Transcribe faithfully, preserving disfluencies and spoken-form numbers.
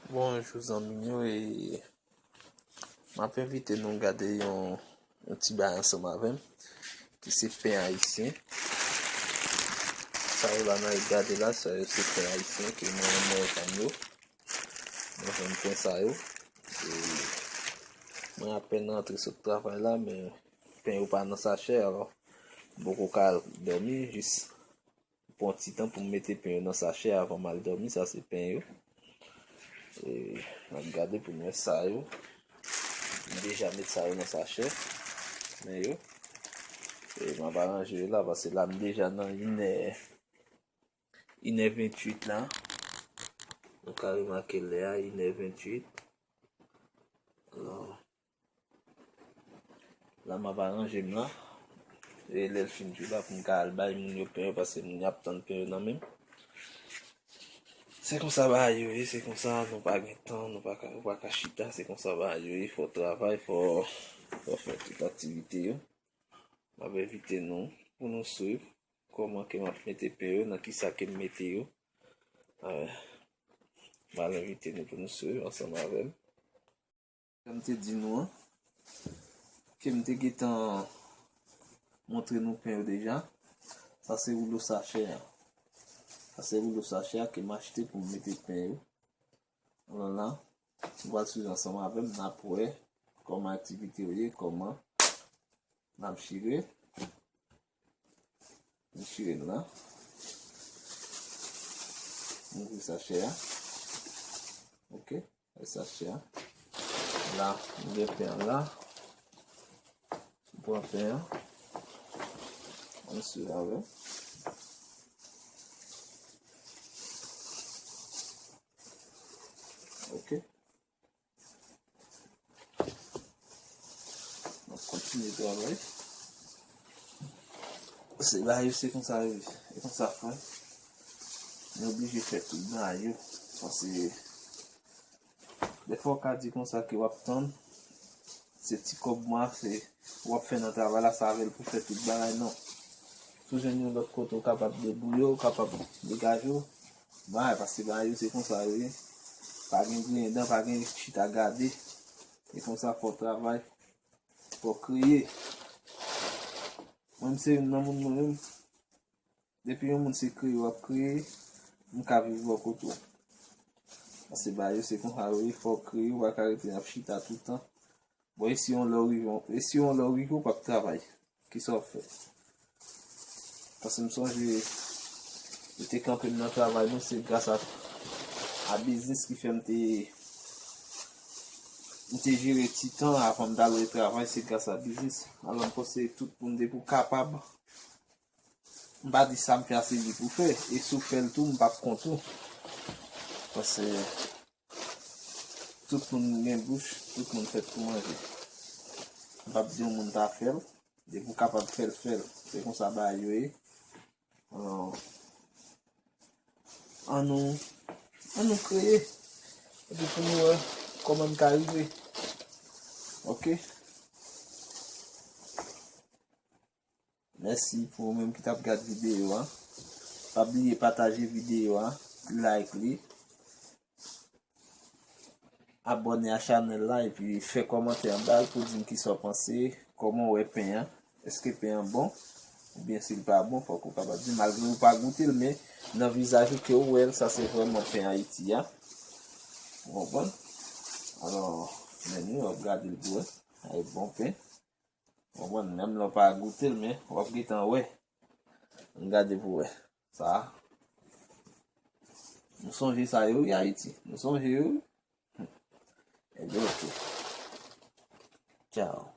Bonjou zanmi m yo, e m ap envite nou gade yon, yon ti bagay ansanm avè m, ki se pen ayisyen. Sa yo la n ap gade la, sa yo se pen ayisyen ke mwen renmen pa m yo. Mwen jwenn pen sa yo. E mwen apèn rantre sot travay la, men pen yo pa nan sachè, alò m poko ka al dòmi, jis pran ti tan pou m mete pen yo nan sachè avan m al dòmi. Sa se pen yo. E, n ap gade pou n wè sa yo. M deja met sa yo nan sachè. Men yo. E m ap aranje yo la, paske la m deja nan inè, inè venntuit la. Nou ka remake lè a, inè venntuit. Alò, la m ap aranje m la. E lè l fin tou la pou m ka al bay moun yo pen yo, paske moun yo ap tann pen yo nan men m. Se konsa bagay yo ye, se konsa, nou pa gen tan, nou pa ka, nou pa ka chita, se konsa bagay yo ye, fò travay, fò, fò fè tout aktivite yo. M ap envite nou pou nou swiv kòman ke m ap mete pen yo, nan kisa ke m mete yo. Eh, m al envite nou pou nou swiv ansanm avè m. Jan m te di nou an, ke m te gentan montre nou pen yo deja. Sa se woulo sachè a. Sa se woulo sachè a ke m achte pou m mete pen yo. Alò la, nou pral swiv ansanm avè m, n ap wè kòman aktivite yo ye, kòman n ap chire. M chire l la. M ouvri sachè a. Ok. Sachè a. La, m gen pen an la. M pran pen an. Ann swiv avè m. Ok. M ap kontinye travay. Se bagay yo, se konsa yo ye. E konsa fè. Nou oblije fè tout bagay yo. Paske defwa w ka di konsa ke w ap tann. Se ti kòb mwa, se w ap fè nan travay la, sa avè l pou fè tout bagay, non. Si w jwenn yon lòt kote w kapab debouye w, kapab degaje w, bay, paske bagay yo se konsa yo ye. Pa gen griyen dan, pa gen chita gade. E konsa fò w travay, fò w kreye. Mwen, m se youn nan moun mwen menm. Depi yon moun se kreye w ap kreye, m ka viv bò kote w. Paske bagay yo se konsa yo ye, fò w kreye, w pa ka rete ap chita toutan. Bon, e si yon lè w rive, e si yon lè w rive, w p ap travay. Kisa w ap fè? Paske m sonje, yo te kanpe m nan travay, mwen, se gras a, a biznis ki fè m te, m te jere ti tan avan m t al retravay, se gras a biznis. Alò, m panse tout moun depi w kapab, m pa di sa m fè a se li pou fè. E si w fè l tou, m p ap kont ou. Paske tout moun gen bouch, tout moun fèt pou manje. M p ap di yon moun pa fè l. Depi w kapab fè l, fè l. Se konsa bagay yo ye. Alò, ann nou, ann nou kreye. Epi pou nou wè kòman n ka rive. Ok? Mèsi pou ou menm ki t ap gad videyo a. Pa bliye pataje videyo a, like li, abòne a chanèl la, epi fè kòmantè anba l pou di m kisa w panse, kòman w wè pen an, èske pen an bon, oubyen si l pa bon, fòk ou kapab di, malgre ou pa goute l, men nan vizaj ou ke ou wè l, sa se vrèman pen Ayiti a. Ou konprann? Alò, men nou, w ap gade l pou wè. Ay, bon pen. Konprann? Menm lè w pa goute l, men w ap gentan wè. Ann gade pou wè. Sa a. Nou sonje sa yo, wi, Ayiti. Nou sonje yo, wi. Ebyen, ok. Tchaw.